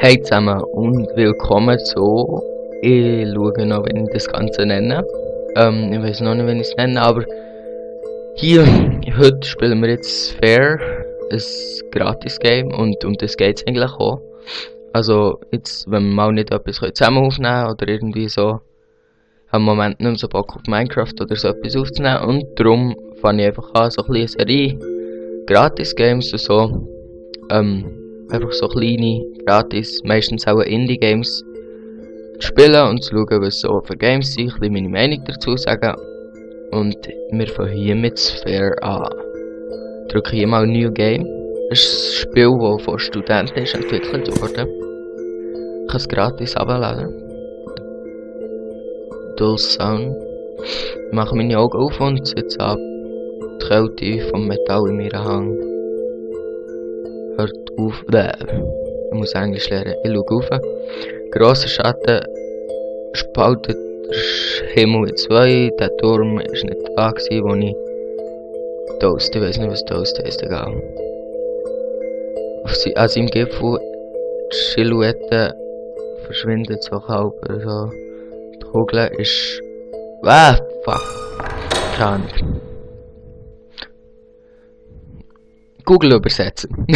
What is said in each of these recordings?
Hey zusammen und willkommen zu. Ich schaue noch, wie ich das Ganze nenne. Ich weiß noch nicht, wie ich es nenne, aber hier, heute spielen wir jetzt Fair, ein Gratis-Game und um das geht es eigentlich auch. Also, jetzt, wenn wir mal nicht etwas zusammen aufnehmen können oder irgendwie so, habe ich im Moment nicht mehr so Bock auf Minecraft oder so etwas aufzunehmen und darum fange ich einfach an, so ein bisschen eine Serie Gratis-Games und so. Einfach so kleine, gratis, meistens auch Indie-Games zu spielen und zu schauen, was so für Games sind, ein bisschen meine Meinung dazu sagen. Und wir fangen hier mit Sphere an. Ich drücke hier mal New Game. Das ist ein Spiel, das von Studenten ist entwickelt wurde. Ich kann es gratis abladen. Dull Sound. Ich mache meine Augen auf und sitze ab. Die Kälte vom Metall in mir hang. Hört auf. Ich muss Englisch lernen. Ich schaue auf. Grosser Schatten spaltet der Himmel in zwei. Der Turm war nicht da, wo ich Toast. Ich weiß nicht, was Toast heisst, egal. An seinem Gipfel die Silhouette verschwindet so halb oder so. Die Kugel ist. Fuck. Keine Ahnung. Google übersetzen.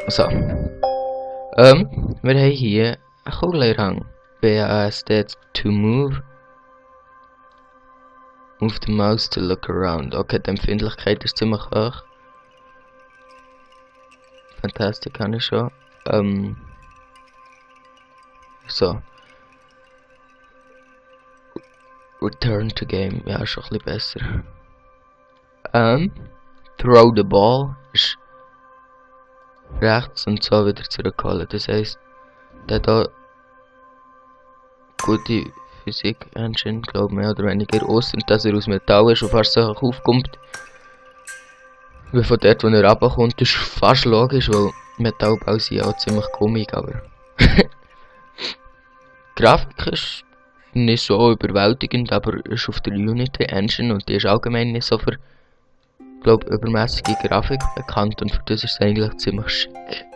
So. Wir haben hier einen Kugelrang. BAS to move. Move the mouse to look around. Okay, die Empfindlichkeit ist ziemlich hoch. Fantastic kann ich schon. So. Return to game. Ja, ist schon ein bisschen besser. Throw the ball ist rechts und so wieder zurückholen. Das heisst, der da gute Physik-Engine, glaube ich, mehr oder weniger aus und dass er aus Metall ist und fast so aufkommt. Wie von dort, wo er runterkommt, ist fast logisch, weil Metallbau sind ja auch ziemlich gummig, aber die Grafik ist nicht so überwältigend, aber ist auf der Unity Engine und die ist allgemein nicht so für übermäßige Grafik bekannt und für das ist es eigentlich ziemlich schick.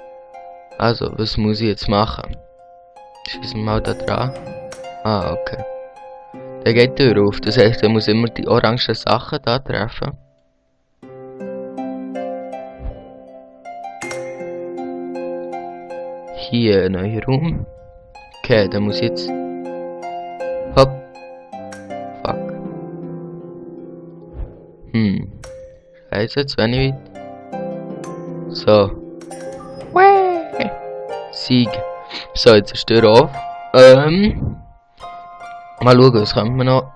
Also, was muss ich jetzt machen? Schießen wir mal da dran. Ah, okay. Der geht die Tür auf, das heisst, er muss immer die orangen Sachen da treffen. Hier ein neuer Raum. Okay, dann muss ich jetzt. Hopp. Fuck. Jetzt wenig weit. So. Sieg. So, jetzt ist die Tür auf. Mal schauen, was könnte man noch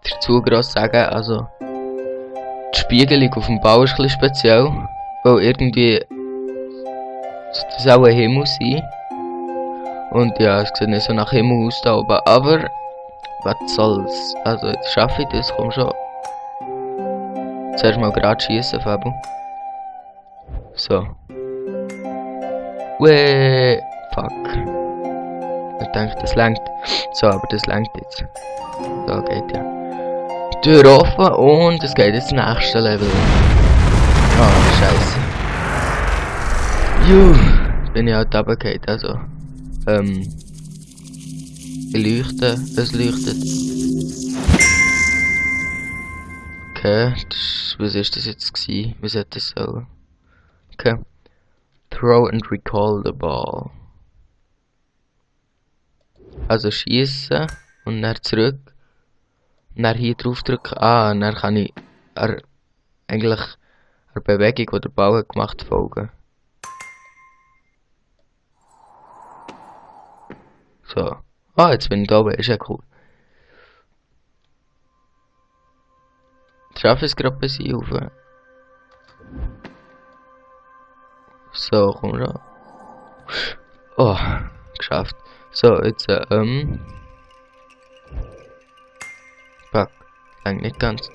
dazu groß sagen. Also, die Spiegelung auf dem Bau ist ein bisschen speziell. Weil irgendwie sollte das auch ein Himmel sein. Und ja, es sieht nicht so nach Himmel aus da oben. Aber, was soll's. Also, jetzt schaffe ich das, komm schon. Zuerst mal gerade schießen, Fabio. So. Weh. Fuck. Ich denke, das langt. So, aber das langt jetzt. So geht ja. Tür offen und es geht ins nächste Level. Oh, scheiße. Bin ich halt runtergefallen, also. Es leuchtet. Okay, was ist das jetzt gewesen? Was hat das so? Okay. Throw and recall the ball. Also schießen und dann zurück. Und dann hier drauf drücken. Ah, und dann kann ich eigentlich der Bewegung, die der Ball hat gemacht, folgen. So. Ah, jetzt bin ich da oben, ist ja cool. Ich schaffe es gerade bis hier rauf. So, komm schon. Oh, geschafft. So, jetzt, fuck, lang nicht ganz.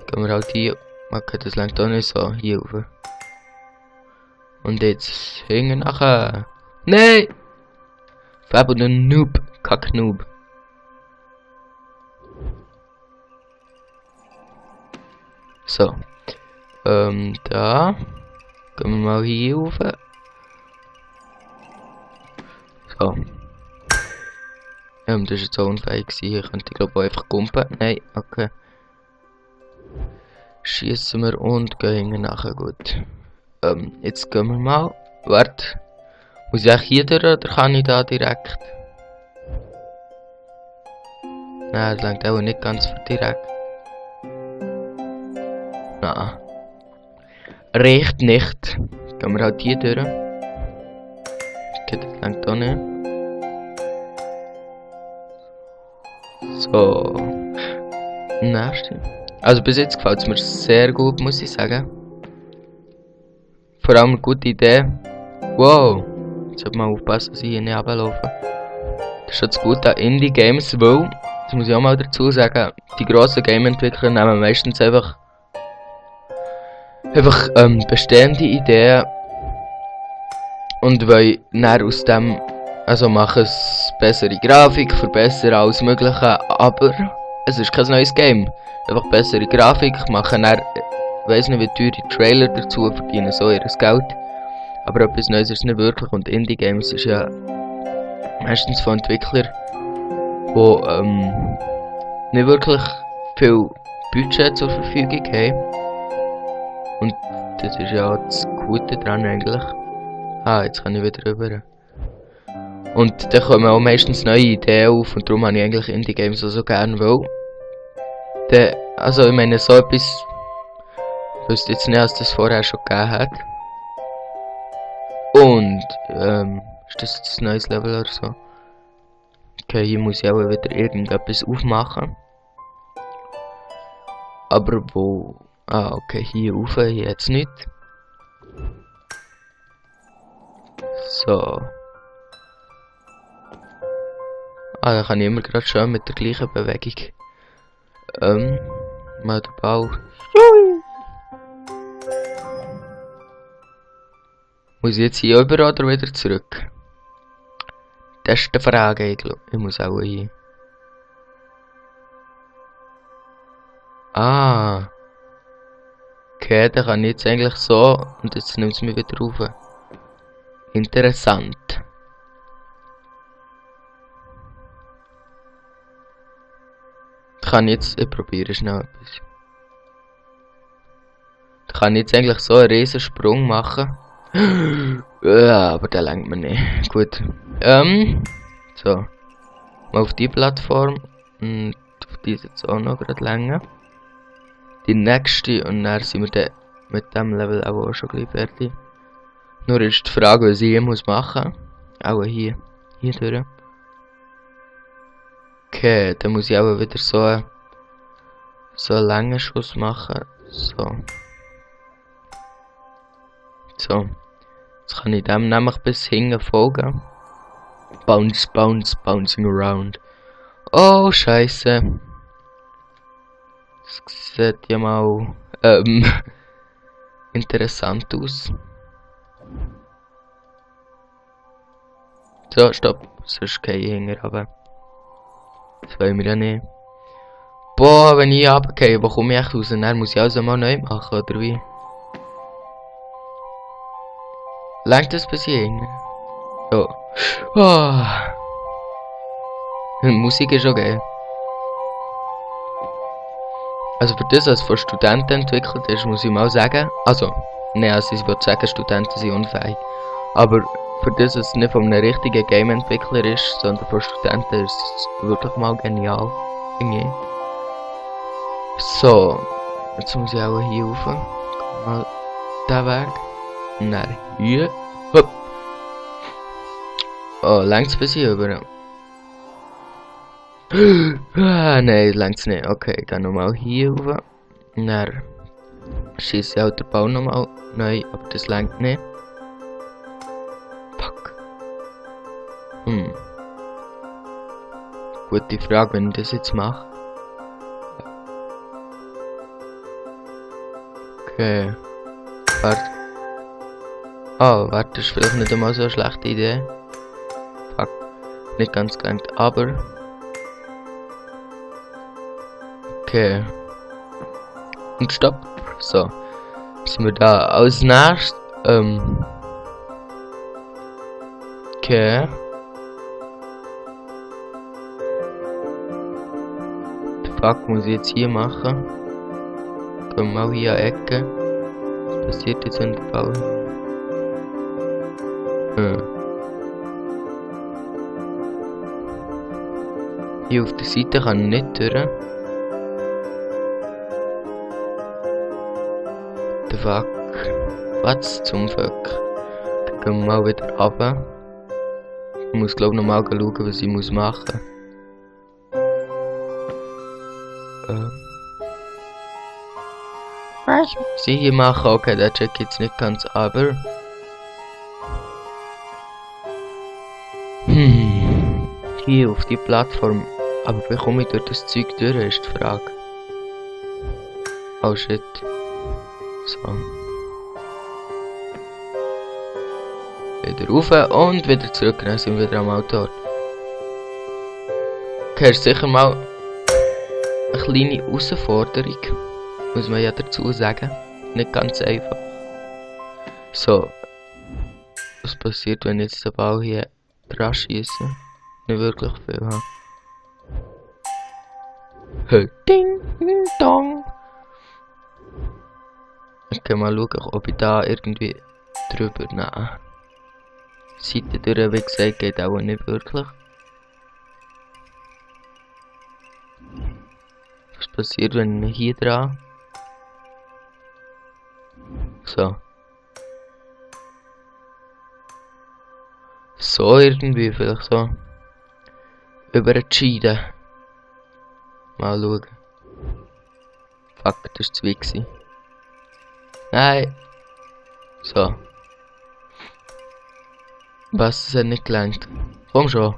Gehen wir halt hier. Okay, das langt auch nicht so. Hier rauf. Und jetzt hängen nachher. Nein! Fab und ein Noob. Kack-Noob. So. Da. Gehen wir mal hier rauf. So. Das ist jetzt auch unfähig gewesen. Hier könnte ich glaube auch einfach kumpen. Nein, okay. Schießen wir und gehen nachher gut. Jetzt gehen wir mal. Warte. Muss ich hier durch oder kann ich da direkt? Nein, das langt auch nicht ganz für direkt. Nein. Reicht nicht. Gehen wir halt hier durch. Okay, das langt auch nicht. So. Nächste. Also bis jetzt gefällt es mir sehr gut, muss ich sagen. Vor allem eine gute Idee. Wow. Jetzt sollte man aufpassen, dass ich hier nicht runterlaufe. Das ist schon das Gute an Indie-Games, weil, das muss ich auch mal dazu sagen, die grossen Game-Entwickler nehmen meistens einfach bestehende Ideen und wollen dann aus dem, also machen es bessere Grafik, verbessern alles mögliche, aber es ist kein neues Game. Einfach bessere Grafik, machen dann, weiss nicht wie teure Trailer dazu, verdienen so ihr Geld. Aber etwas Neues ist nicht wirklich und Indie-Games ist ja meistens von Entwicklern, die nicht wirklich viel Budget zur Verfügung haben. Und das ist ja auch das Gute daran eigentlich. Ah, jetzt kann ich wieder rüber. Und da kommen auch meistens neue Ideen auf und darum habe ich eigentlich Indie-Games auch so gerne, weil also ich meine so etwas, ich wüsste jetzt nicht, dass das vorher schon gegeben hat. Und, ist das jetzt ein neues Level oder so? Okay, hier muss ich auch wieder irgendetwas aufmachen. Aber wo? Ah, okay, hier rauf, hier jetzt nicht. So. Ah, da kann ich immer gerade schön mit der gleichen Bewegung. Mal den Ball. Muss ich jetzt hier über oder wieder zurück? Das ist die Frage, ich glaube. Ich muss auch hier. Ah. Okay, dann kann ich jetzt eigentlich so. Und jetzt nimmt es mich wieder rauf. Interessant. Kann ich jetzt. Ich probiere schnell etwas. Da kann ich jetzt eigentlich so einen riesen Sprung machen. Ja, aber der langt mir nicht. Gut. So. Mal auf die Plattform. Und auf die jetzt auch noch gerade länger. Die nächste und dann sind wir dann mit dem Level auch schon gleich fertig. Nur ist die Frage, was ich hier muss machen. Auch hier. Hier durch. Okay, dann muss ich auch wieder so einen langen Schuss machen. So. So. Jetzt kann ich dem nämlich bis hinten folgen. Bounce, bounce, bouncing around. Oh, Scheiße. Das sieht ja mal interessant aus. So, stopp. Sonst gehe ich hinten runter. Das wollen wir ja nicht. Boah, wenn ich runtergehe, wo komme ich echt raus? Dann muss ich also mal neu machen, oder wie? Langt das bis hierhin? Ja. Oh. Die Musik ist okay. Also für das, was von Studenten entwickelt ist, muss ich mal sagen. Also, ne, also ich würde sagen, Studenten sind unfähig. Aber für das, was es nicht von einem richtigen Game-Entwickler ist, sondern von Studenten, ist es wirklich mal genial. Irgendwie. So. Jetzt muss ich auch hier rauf. Mal den Weg. Nein, hier. Hopp. Oh, längt's bis hier über. Ah, nein, längt's nicht. Okay, ich gehe nochmal hier rauf. Dann schieße ich auch den Ball nochmal neu, aber das längt nicht. Fuck. Gute Frage, wenn ich das jetzt mache. Okay. Warte. Oh, warte, das ist vielleicht nicht einmal so eine schlechte Idee. Fuck. Nicht ganz gelangt, aber. Okay. Und stopp. So. Sind wir da als nächstes? Okay. The fuck muss ich jetzt hier machen? Gehen wir mal hier an die Ecke. Was passiert jetzt, wenn der Ball? Hier auf der Seite kann ich nicht durch. The fuck? Was zum Fuck? Dann gehen wir mal wieder runter. Ich muss glaube ich nochmal schauen, was ich muss machen. Was muss ich hier machen? Okay, der check jetzt nicht ganz, aber... Hier auf die Plattform. Aber wie komme ich durch das Zeug durch, ist die Frage. Oh shit. So. Wieder rauf und wieder zurück, dann sind wir wieder am Auto. Okay, ist sicher mal eine kleine Herausforderung. Muss man ja dazu sagen. Nicht ganz einfach. So. Was passiert, wenn ich jetzt den Ball hier dran schiesse? Nicht wirklich viel, ha? Ding, dong. Ich kann mal schauen, ob ich da irgendwie drüber nehmen. Seite durch, wie gesagt, geht auch nicht wirklich. Was passiert, wenn ich hier dran? So. So irgendwie, vielleicht so. Überentschieden. Mal schauen. Fuck, das war zu weit. Nein. So. Was, das hat nicht gelangt. Komm schon.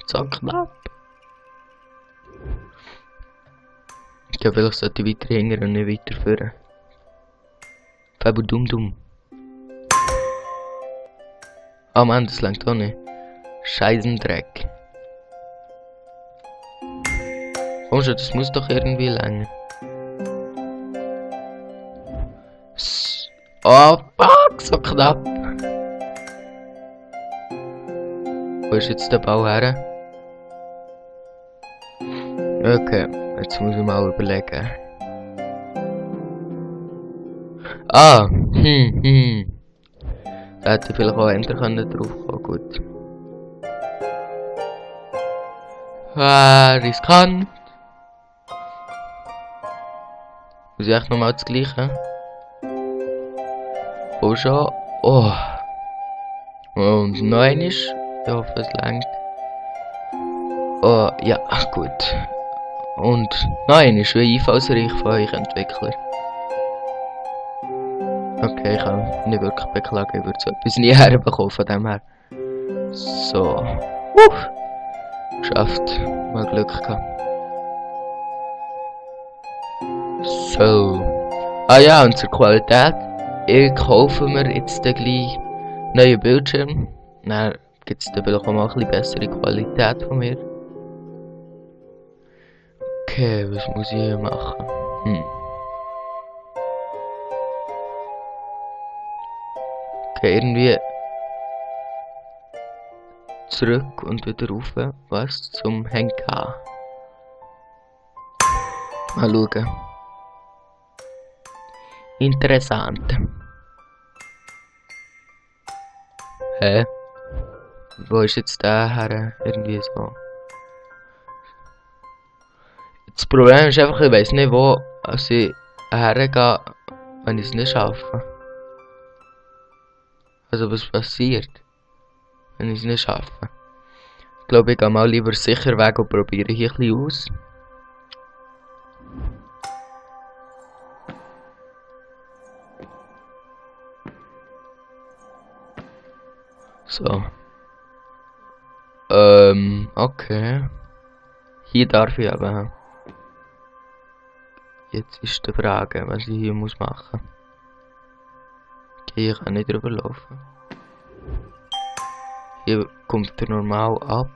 So knapp. Ja, vielleicht sollte ich weiter hingern und nicht weiterführen. Fabu dumm. Oh Mann, das langt auch nicht. Scheißendreck. Komm schon, das muss doch irgendwie langen. Oh fuck, so knapp. Wo ist jetzt der Ball her? Okay, jetzt muss ich mal überlegen. Ah, Da hätte ich vielleicht auch ändern drauf kommen, gut. Riskant. Muss ich echt nochmal das Gleiche? Oh schon. Oh. Und noch eines. Ich hoffe, es langt. Oh, ja, gut. Und noch eines, wie einfallsreich von euch Entwickler. Okay, ich kann nicht wirklich beklagen über so etwas nie herbekommen von dem her. So. Geschafft. Mal Glück gehabt. So. Ah ja, und zur Qualität. Ich kaufe mir jetzt gleich neuen Bildschirm. Dann gibt es vielleicht auch mal ein bisschen bessere Qualität von mir. Okay, was muss ich hier machen? Okay, irgendwie zurück und wieder rauf. Was zum Henker? Mal schauen. Interessant. Hä? Wo ist jetzt der her? Irgendwie so. Das Problem ist einfach, ich weiß nicht, wo ich hergehe, wenn ich es nicht schaffe. Also was passiert, wenn ich es nicht schaffe? Ich glaube, ich gehe mal lieber sicher weg und probiere hier ein bisschen aus. So. Okay. Hier darf ich aber. Jetzt ist die Frage, was ich hier muss machen. Okay, ich kann nicht drüber laufen. Hier kommt er normal ab.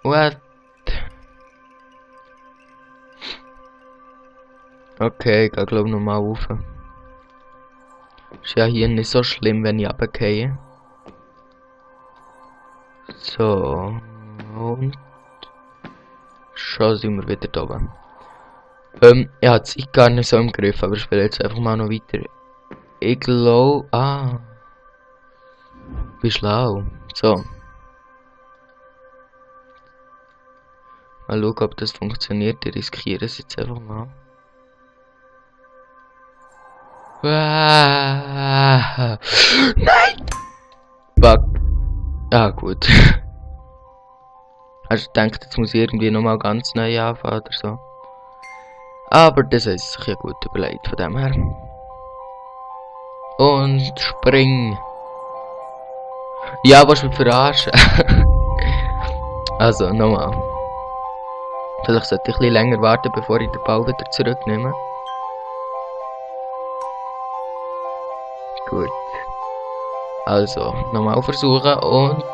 What? Okay, ich gehe glaube ich nochmal rauf. Ist ja hier nicht so schlimm, wenn ich runtergehe. So. Und schon sind wir wieder da oben. Ich hatte es gar nicht so im Griff, aber ich spiele jetzt einfach mal noch weiter. Ich glaube... Ah. Wie schlau. So. Mal schauen, ob das funktioniert. Ich riskiere es jetzt einfach mal. Nein! Fuck. Ah, gut. Hast du gedacht, jetzt muss ich irgendwie nochmal ganz neu anfangen oder so? Aber das ist sich ja gut überlegt von dem her. Und spring. Ja, was mich verarschen. Also, nochmal. Vielleicht sollte ich ein bisschen länger warten, bevor ich den Ball wieder zurücknehme. Gut. Also, nochmal versuchen und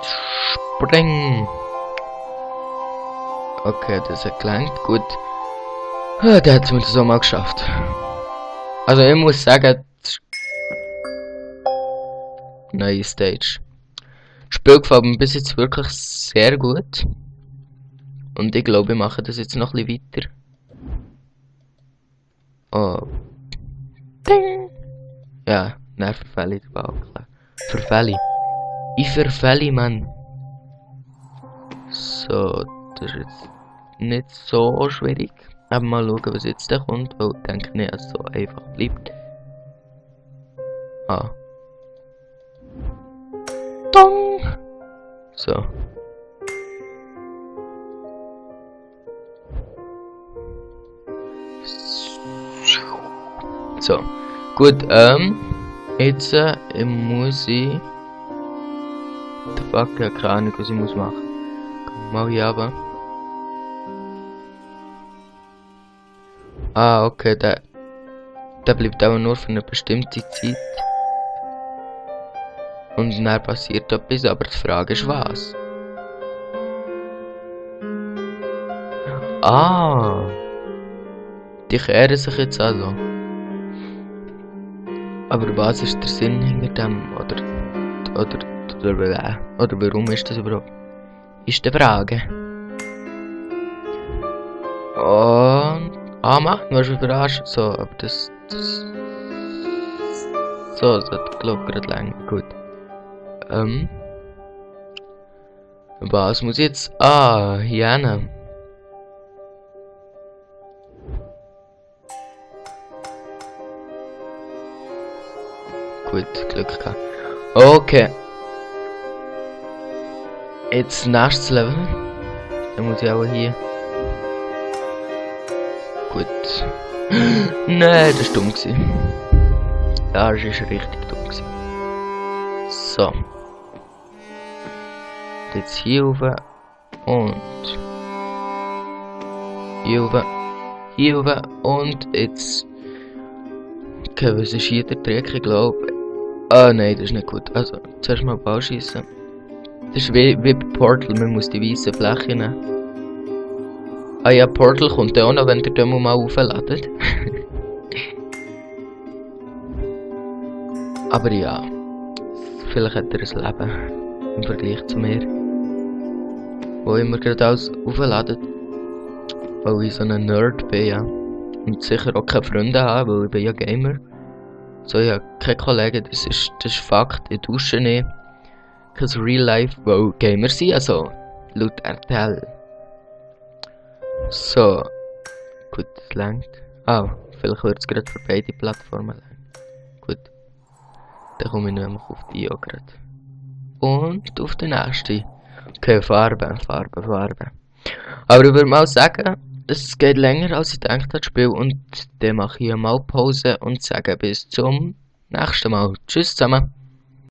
springen. Okay, das hat gelangt. Gut. Der hat es mir das auch mal geschafft. Also, ich muss sagen, neue Stage. Das Spiel gefällt mir bis jetzt wirklich sehr gut. Und ich glaube, wir machen das jetzt noch ein bisschen weiter. Oh. Ding. Ja, dann verfälle ich den Ball. Verfälle. Ich verfälle, Mann. So, das ist jetzt nicht so schwierig. Aber mal schauen, was jetzt da kommt, weil ich denke nicht, dass es so einfach bleibt. Ah. Dong! So. So. Gut, jetzt muss ich... The fuck, ja, keine Ahnung, was ich muss machen. Komm mal hier runter. Ah, okay, der bleibt aber nur für eine bestimmte Zeit. Und dann passiert etwas, aber die Frage ist was. Ah! Die kehren sich jetzt also. Aber was ist der Sinn hinter dem? Oder warum ist das überhaupt? Ist die Frage. Und... Ah, Mann, du hast mich verarscht. So, aber das... So, das hat, glaube ich, gerade länger. Gut. Was muss ich jetzt... Ah, hier hin. Gut, Glück gehabt. Okay. Jetzt nächstes Level. Dann muss ich auch hier... Gut. Nein, das war dumm gewesen. Das ist richtig dumm gewesen. So. Jetzt hier rauf und hier rauf, hier rauf und jetzt. Okay, was ist hier der Trick? Ich glaube. Ah nein, das ist nicht gut. Also, zuerst mal Ball schießen. Das ist wie bei Portal, man muss die weißen Flächen nehmen. Ah ja, Portal kommt auch noch, wenn ihr den mal aufladet. Aber ja, vielleicht hat er ein Leben im Vergleich zu mir, wo immer gerade alles aufladet, weil ich so ein Nerd bin, ja. Und sicher auch keine Freunde habe, weil ich bin ja Gamer. So, ja, keine Kollegen, das ist Fakt, ich dusche nicht. Kein Real Life, weil Gamer sind, also laut RTL. So, gut, das längt. Ah, vielleicht wird es gerade für beide Plattformen lang. Gut. Dann komme ich nämlich auf die auch gerade. Und auf die nächste. Okay, Farbe. Aber ich würde mal sagen, es geht länger als ich gedacht habe, das Spiel. Und dann mache ich mal Pause und sage bis zum nächsten Mal. Tschüss zusammen.